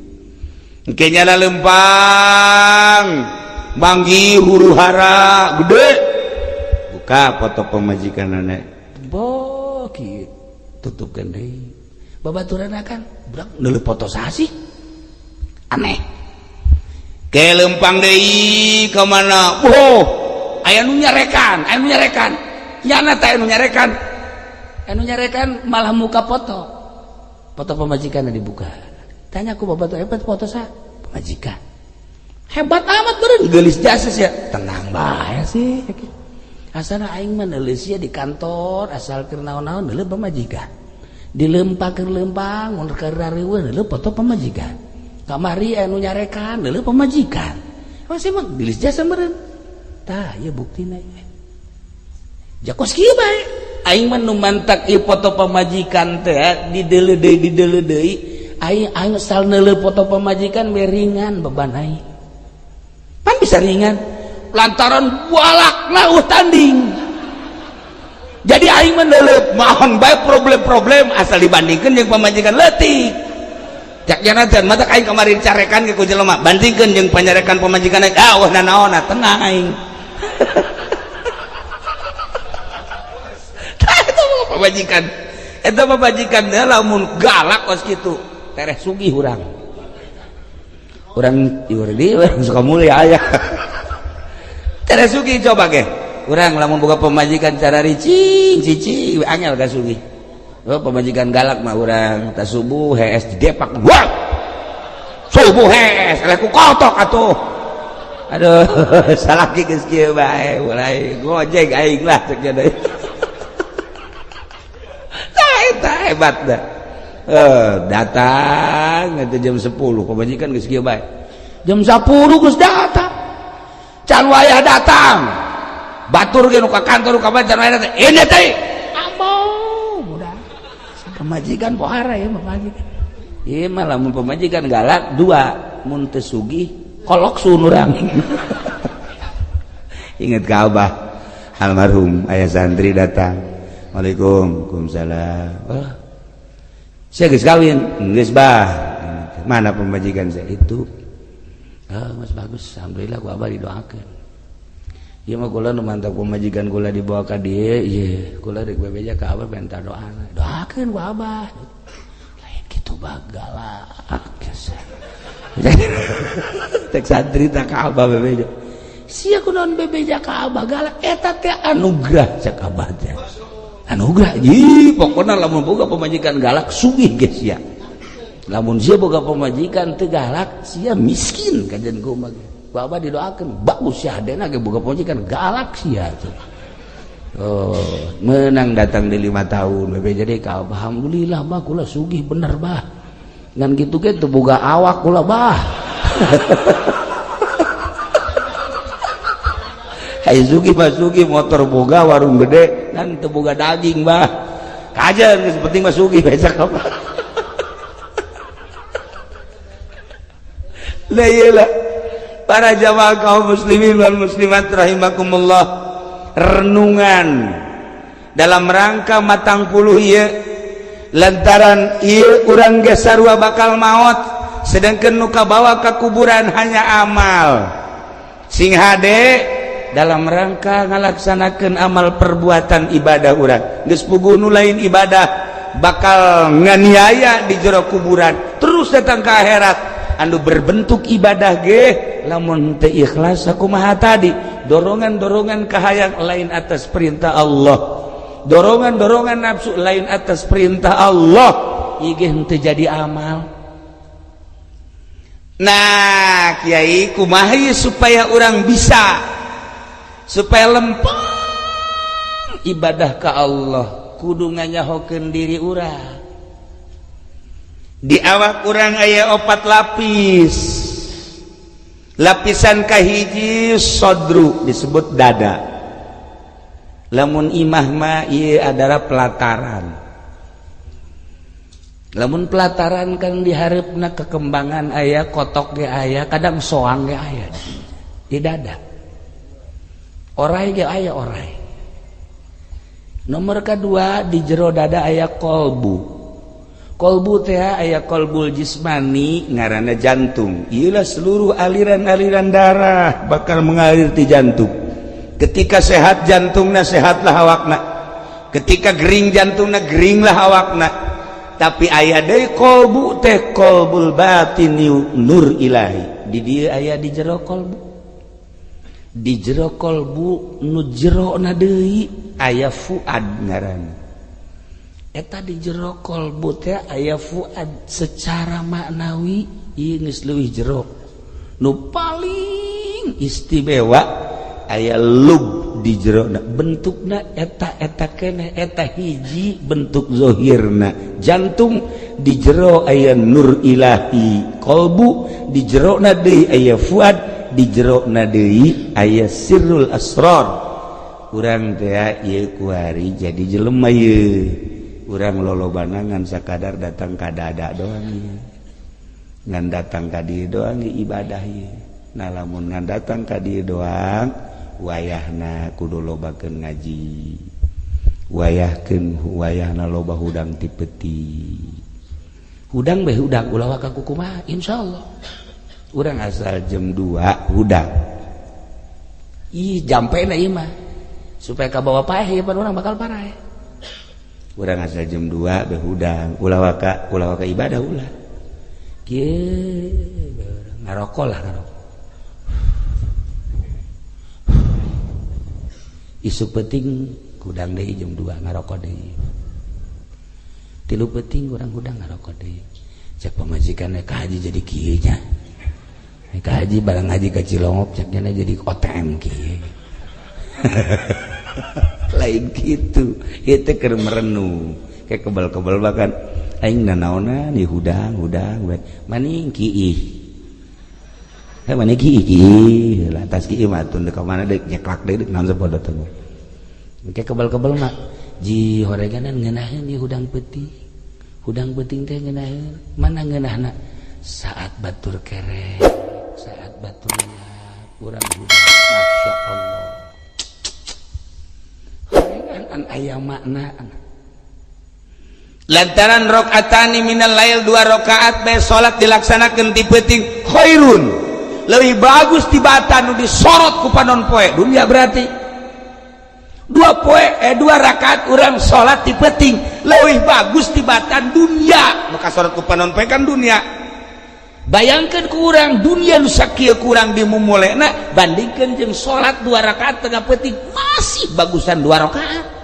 Engke nyala lempang manggih huru hara gede. Buka foto pamajikan nenek. Bo kieu tutupkeun deui. Babaturan akan budak neuleuh foto saha sih? Aneh. Ke lempang deui ka mana? Oh, aya nu nyarekan, aya nu nyarekan. Nyana teh anu nyarekan. Anu nyarekan malah muka foto. Foto pamajikan dibuka. Tanya ku babaturan, hebat foto saha? Pamajikan. Hebat amat beureun geulis jasa sia. Tenang bae sih. Asana aing mah neuleus sia di kantor asal keur naon-naon neuleuh pamajikan. Dilempang keur lempang mun keur rariweuh neuleuh foto pamajikan. Kamari anu nyarekan neuleuh pamajikan. Masih mah geulis jasa meureun. Tah ieu buktina ieu. Jakos kieu bae. Aing mah nu mantak ieu foto pamajikan teh dideuleu deui dideuleu deui. Aing aing asal neuleuh foto pamajikan we ringan beban aing. Pan bisa ringan lantaran walakna eueuh tanding. Jadi aing mah neuleuh mahon bae problem-problem asal dibandingkeun jeung pamajikan leutik. Cak jana teh mata aing kamari carekan ke ku jelema bandingkeun jeung panyarekan pamajikan aing ah wah nanaonna tenang aing. Tah eta mah pamajikan. Eta pamajikan teh lamun galak kos kitu tereh sugih urang. Urang ieu di urang Sukamulya aya. Tereh sugih coba ge. Urang lamun boga pamajikan cara ricing cicing angel ka sugih. Oh, pamajikan galak mah urang tas subuh hees di depak. Wah. Subuh hees eleh ku kotok atuh. Aduh, salaki geus kieu bae mulai gojek aing lah cek jadi. Tah eta hebat dah. Datang itu jam 10 pamajikan geus kieu bae. Jam 10 geus datang. Can wayah datang. Batur ge nu ka kantor ka can wayah datang. Ini teh. Ambo budak. Pamajikan pohara ya pamajikan. Ieu mah lamun pamajikan galak dua mun teu sugih kolok sun urang. Ingat ka abah almarhum aya santri datang. Waalaikum waalaikumsalam. Oh. Saya geus kawin, geus bah. Mana pamajikan saya itu? Ah, mas bagus, alhamdulillah ku abah didoakeun. Ieu mah kula nu mantap pamajikan kula dibawa ka dieu, ieu kula rek bebeja ka abah minta doana. Doakeun ku abah. Lain kitu bagalak. Tek santri tak ka abah bebeja. Sia kunaon bebeja ka abah galak eta teh anugerah cek abah teh. Anugerah, ih pokokna lamun boga pamajikan galak sugih geus sia. Lamun sia boga pamajikan teu galak, sia miskin kajen kumaha. Bapak didoakeun bagus sia hadena ge boga pamajikan galak sia. Oh, menang datang di 5 tahun BPJD ka alhamdulillah bah kula sugih bener bah. Ngan kitu ge teu boga awak kula bah. Hai sugih mah sugih motor boga warung gede ngan teu boga daging bah. Kajen geus penting mah sugih becak apa. Lah iyalah para jamaah kaum muslimin wal muslimat rahimakumullah. Renungan dalam rangka matang puluh ieu lantaran ieu urang ge sarua bakal maot sedangkan nu kabawa ka kuburan hanya amal sing hade dalam rangka ngalaksanakeun amal perbuatan ibadah urang geus puguh nu lain ibadah bakal nganiaya di jero kuburan terus datang ke akhirat anu berbentuk ibadah ge lamun teu ikhlas sakumaha tadi dorongan-dorongan kahayang lain atas perintah Allah, dorongan-dorongan nafsu lain atas perintah Allah, ieu ge henteu jadi amal. Nah, kiai kumaha supaya urang bisa supaya lempeng ibadah ka Allah, kudu nganyahokeun diri urang. Di awak urang aya 4 lapis. Lapisan kahiji sodru disebut dada. Lamun imah mah ieu adalah pelataran. Lamun pelataran kan diharepna kekembangan aya, kotok ge aya, kadang soang ge aya di dada. Orai ge aya orai. Nomor kedua di jero dada aya kolbu. Kolbu teh aya kolbul jismani ngaranna jantung. Iyalah seluruh aliran-aliran darah bakal mengalir di jantung. Ketika sehat jantungna sehatlah awakna. Ketika gering jantungna geringlah awakna. Tapi aya deui kolbu teh kolbul batin nur ilahi. Di dieu aya di jero kolbu. Di jero kolbu nu jerona deui aya fuad ngaranna. Eta di jero kolbu teh aya fuad secara maknawi ieu geus leuwih jero. Nu paling istimewa aya lub di jerona, bentukna eta-eta keneh eta hiji bentuk zahirna. Jantung di jero aya nur ilahi, kolbu di jerona deui aya fuad, di jerona deui aya sirrul asrar. Urang teh ieu kuari jadi jelema ieu. Urang lolobana ngan sakadar datang ka dada doang ieu. Ngan datang ka dieu doang ibadah ieu. Nah lamun ngan datang ka dieu doang wayahna kudu lobakeun ngaji. Wayahkeun wayahna loba hudang ti peti. Hudang bae hudang ulah waka kumaha insyaallah. Urang asal jam 2 hudang. Ih jampena ieu mah. Supaya kabawa paeh ieu urang bakal paraeh. Urang asal jam 2 bae hudang, ulah waka ibadah ulah. Kieu ngarokok lah ngarokok. Isuk peuting hudang deui jam 2 ngarokok deui. 3 peuting urang hudang ngarokok deui. Cek pamajikan ka haji jadi kieu nya. Ka haji barang haji ka Cilongok cek nya jadi OTM kieu. Lain gitu, itu keur merenung kayak kebal-kebal bahkan aing nanaonan di hudang-hudang we maning kiih. Heh maning kiih kiih lah tas kiih mah tun ka mana deuk nyeklak deui deuk naon sapodo teh. Kayak kebal-kebal mah ji horeganan ngeunaheun di hudang peuting. Hudang peuting teh ngeunaheun. Mana ngeunahna? Saat batur kerek, saat batur urang hudang. Masya Allah. An aya makna lantaran rakaatani minal lail 2 rakaat bae salat dilaksanakeun ti peuting khairun leuwih bagus tibatan nu disorot ku panon poe dunia berarti 2 rakaat urang salat ti peuting leuwih bagus tibatan dunia nu kasorot ku panon poe kan dunia. Bayangkan kurang dunia nu sakieu kurang dimumulena bandingkeun jeung salat 2 rakaat tengah peuting masih bagusan 2 rakaat.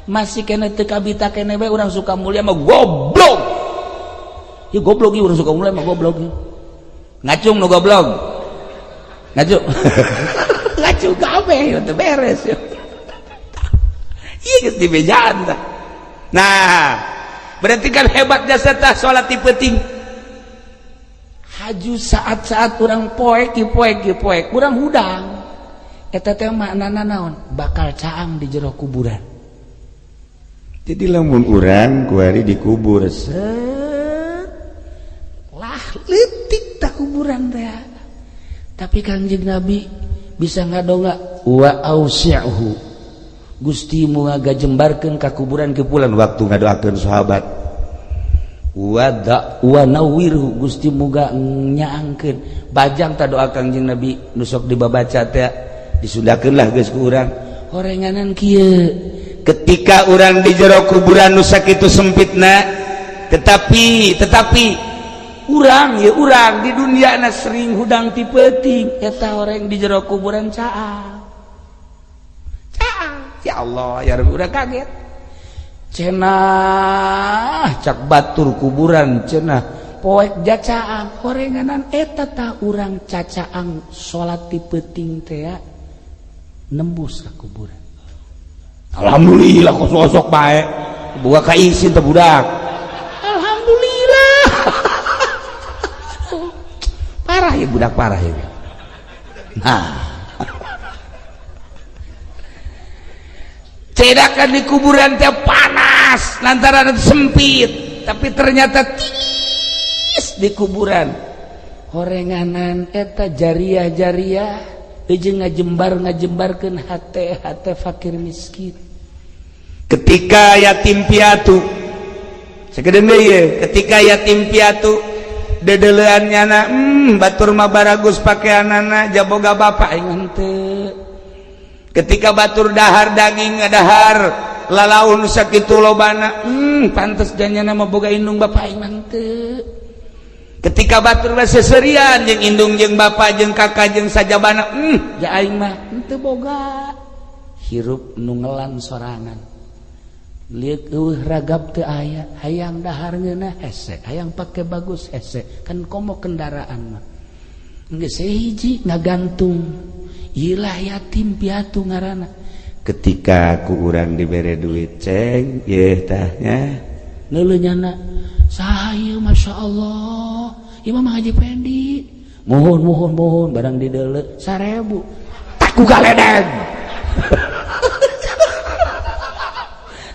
Masih kene teu kabita kene bae urang suka mulia mah goblok. Ieu goblok ieu urang Sukamulya mah goblok. Ngacung nu goblok. Ngacung. Ngacung kabeh ieu teh beres ieu. Ieu geus dibejaan tah. Nah, berarti kan hebat jasa tah salat ti peuting. Haju saat-saat urang poek poek poek, urang hudang. Eta teh maknana naon? Bakal caang di jero kuburan. Jadi lamun urang kuari dikubur set lah leutik tak kuburan teh. Tapi Kangjeng Nabi bisa ngadonga wa ausi'hu. Gusti muga gajembarkeun ka kuburan kepulan waktu ngadoakeun sahabat. Wa da wa nawwirhu, Gusti muga nyaangkeun. Bajang ta doa Kangjeng Nabi nu sok dibabaca teh disundakeun lah geus ku urang. Horenganan kieu. Ketika urang di jero kuburan nu sakitu sempitna, tetapi urang ya urang di dunia na sering hudang ti peuting eta horeng di jero kuburan caang. Caang. Ya Allah ya Rabbi, urang kaget. Cenah cak batur kuburan cenah poek jacaang horenganan eta ta urang cacaang salat ti peuting teh nembus ka kuburan. Alhamdulillah kok sosok bae buka ka isin teh budak. Alhamdulillah. Parah ya budak parah ya. Nah, cedakan di kuburan teh panas lantaran sempit, tapi ternyata tiis di kuburan. Horenganan eta jariah-jariah jeung ngajembar-ngajembarkeun hate-hate fakir miskin. Ketika yatim piatu sakedeung deui ye, ketika yatim piatu dedelean nyana batur mah baragus pakeanana jaboga bapak aing henteu. Ketika batur dahar daging dahar lalaun sakitu lobana pantes janyana mah boga indung bapak aing henteu. Ketika batur mah seserian jeung indung jeung bapak jeung kakak jeung sajabana ja aing mah henteu boga. Hirup nu ngelan sorangan. Lihat eueuh ragap teu aya, hayang dahar ngeunah hese, hayang pake bagus hese, kan komo kendaraan mah. Geus hiji ngagantung. Ilah yatim piatu ngaranna. Ketika ku urang dibere duit ceng, yeuh tah nya. Neuleuh nyana, saha ieu masyaallah. Ieu mah Haji Pendi. Mohon mohon mohon barang dideuleu 1000. Tak ku galedeg.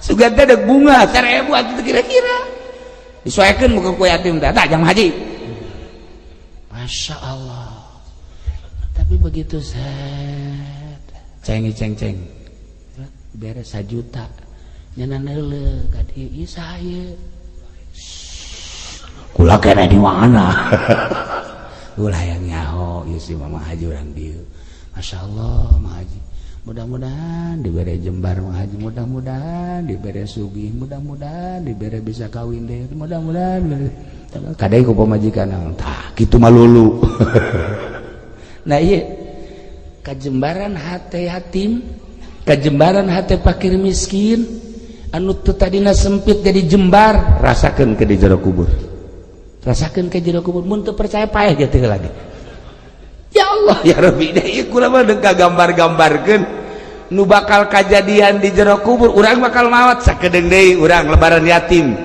Sugan teh deuk bunga 1000 atuh kira-kira. Disoekeun muka ku yatim teh, tah jang haji. Masya Allah. Tapi begitu set ceng ceng ceng beres 1 juta nyana neuleuh ka dieu ieu saha ieu? Kula keneh di mana? Ulah yang nyaho ieu si Mama Haji urang dieu. Masya Allah Mama Haji. Mudah-mudahan diberi jembar Mang Haji, mudah-mudahan diberi sugih, mudah-mudahan diberi bisa kawin deh, mudah-mudahan kadai ku pamajikan tah kitu malulu. Nah iya kajembaran hate yatim, kajembaran hate fakir miskin anu teu tadina sempit jadi jembar, rasakeun ke di jero kubur. Rasakeun ke jero kubur mun teu percaya paeh ge teh lagi. Ya Allah ya Rabbi, ieu kula mah deuk gambar-gambarkeun nu bakal kajadian di jero kubur, urang bakal maot sakedeung deui urang lebaran yatim.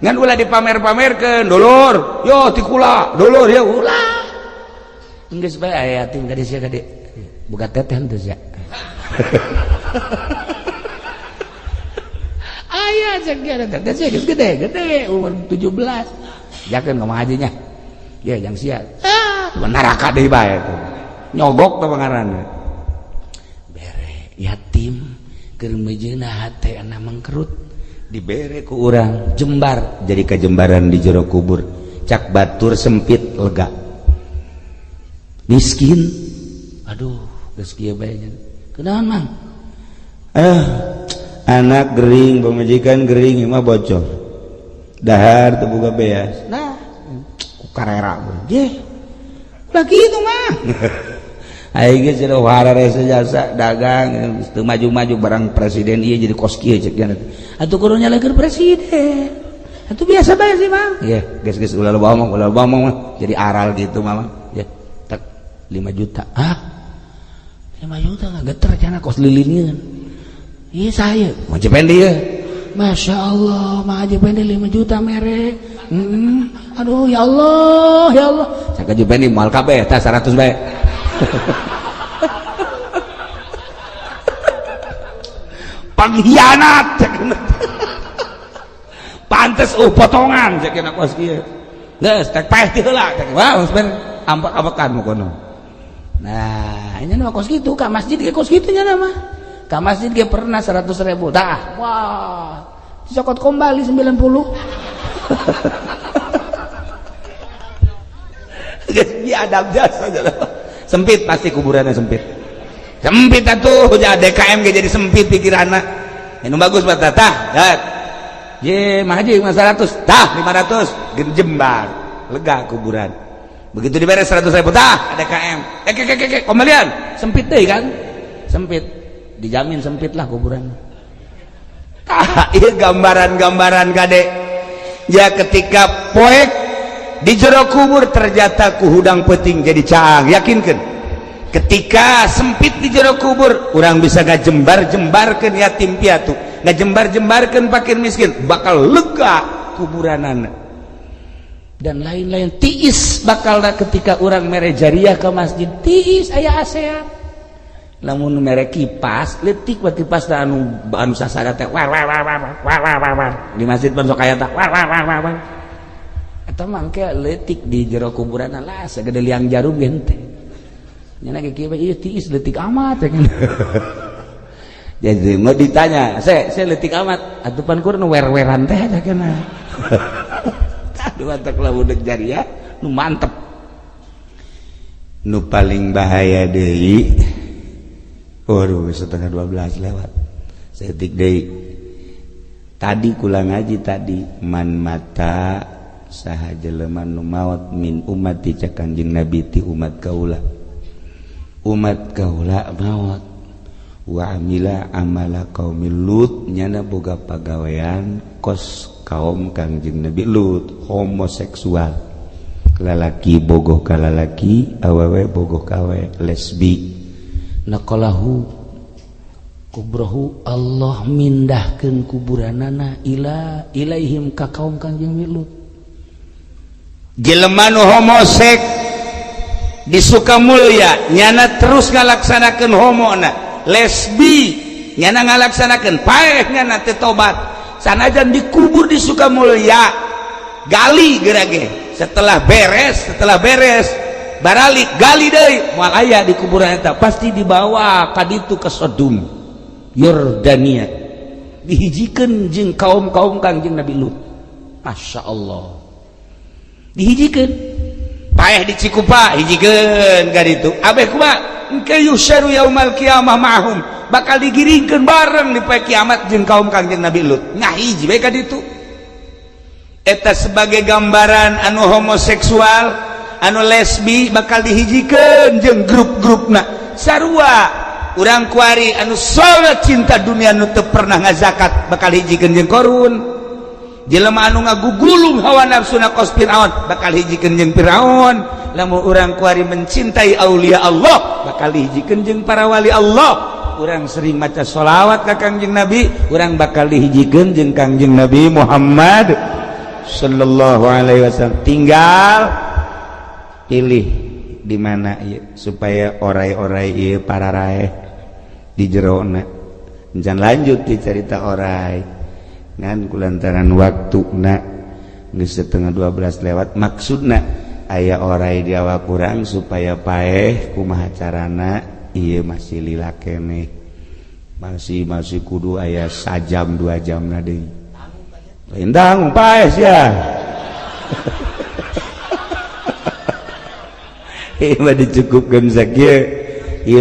Ngan ulah dipamer-pamerkeun, dulur, yo ti kula, dulur yo ulah. Geus bae aya yatim ka dieu ka dieu. Buka teteh henteu sia. Aya cek dia teteh sia geus gede, umur 17. Jakeun ka hajinya. Ya jang sia. Neraka deui bae tuh. Nyogok teh pangaranna. Bere yatim keur mejeuna hate ana mangkerut dibere ku urang jembar jadi kajembaran di jero kubur. Cak batur sempit lega. Miskin. Aduh, geus kieu bae nya. Kunaon Mang? Anak gering, pamajikan gering mah bocor. Dahar teu boga beas. Nah, ku karera ye. Ulah kitu mah. Aing geus cenah hararese jasa dagang teu maju-maju barang presiden ieu jadi kos kieu cek nya. Atuh kudu nyalahkeun presiden. Itu biasa bae sih, Mang. Iya, geus geus ulah loba omong, ulah loba omong mah. Jadi aral gitu, Mama. Ya, tek 5 juta. Ah. 5 juta nggak geter cenah kos lilinkeun. Iya saya. Mau Pendi ya. Masya Allah, Mang Haji Pendi 5 juta mere. Aduh, ya Allah, ya Allah. Cak Haji Pendi moal kabeh tah 100 bae. Pengkhianat. Pantes potongan cek kena kos kieu. Geus tek paeh ti heula cek. Wah, geus ben ampak-ampakan mu kono. Nah, ini mah kos kitu ka masjid ge kos kitu nya mah. Ka masjid ge pernah 100.000. Tah, wah. Dicokot kembali 90. Geus biadab jasa. Sempit pasti kuburannya sempit. Sempit atuh DKM ge jadi sempit pikiranna. Anu bagus mah tah. Ye, mah haji 100, tah 500, jembar, lega kuburan. Begitu diberes 100.000, tah ADKM. Kembalian, sempit deh kan? Sempit, dijamin sempit lah kuburan. Tah, ieu gambaran-gambaran kade. Ya ketika poek di jero kubur ternyata ku hudang peuting jadi caang, yakinkeun. Ketika sempit di jero kubur, urang bisa ngajembar-jembarkeun yatim piatu. Ngajembar-jembarkan fakir miskin, bakal lega kuburanana dan lain-lain. Tiis bakal ketika orang mere jariah ke masjid, tiis aya asean. Lamun mere kipas leutik bae kipas da anu anu sasada teh war war war war war war war di masjid pan sok aya tah war war war war. Eta mah engke leutik di jero kuburan lah sagede liang jarum ge henteu. Nya ge kieu ieu tiis leutik amat. Jadi mau ditanya, saya leutik amat, atuh pan kur nu wer-weran teh aja kena. Aduh antak lamun deuk jariah nu mantep. Nu paling bahaya deui. Waduh, 11:30 lewat. Setik deui. Tadi kula ngaji tadi man mata saha jelema nu maot min ummati cak Kanjeng Nabi ti umat kaula. Umat kaula maot wa amila amala qaumil Lut, nyana boga pagawean kos kaum Kangjeng Nabi Lut, homoseksual, lalaki bogoh ka lalaki, awewe bogoh ka awewe, lesbi. Naqalahu kubrohu, Allah mindahkeun kuburanana ila ilaihim ka kaum Kangjeng Nabi Lut. Jelema nu homosek di Sukamulya nyana terus ngalaksanakeun homona, lesbi nyana ngalaksanakeun, paeh nyana teu tobat, sanajan dikubur di Sukamulya, gali gerage. Setelah beres baralik gali deui, moal aya di kuburan eta, pasti dibawa ka ditu ke Sodom Yordania, dihijikeun jeung kaum-kaum Kangjeng Nabi Lut. Masya Allah, dihijikeun paeh di Cikupa, hijikeun ka ditu abeh kumaha engke yusyaru yaumal qiyamah ma'hum, bakal digiringkeun bareng di poe kiamat jeung kaum Kangjeng Nabi Lut. Ngahiji we ka ditu. Eta sebagai gambaran anu homoseksual, anu lesbi bakal dihijikeun jeung grup-grupna. Sarua urang kuari anu salat cinta dunia nu teu pernah ngazakat bakal hijikeun jeung Korun. Jelema anu ngagugulung hawa nafsuna kos Firaun bakal hijikeun jeung Firaun. Lamun urang kuari mencintai aulia Allah bakal dihijikeun jeung para wali Allah. Urang sering maca sholawat ka Kangjeng Nabi, urang bakal dihijikeun jeung Kangjeng Nabi Muhammad sallallahu alaihi wasallam. Tinggal pilih di mana ieu supaya orai-orai ieu para raeh di jerona. Encan lanjut di cerita orai ngan kulantaran waktuna geus 11:30 lewat, maksudna aya orai di awak kurang supaya paeh kumaha carana ieu masih lila keneh, masih kudu aya sajam 2 jam na deui. Lain tanggung paeh sia. Ieu mah dicukupkeun sakieu.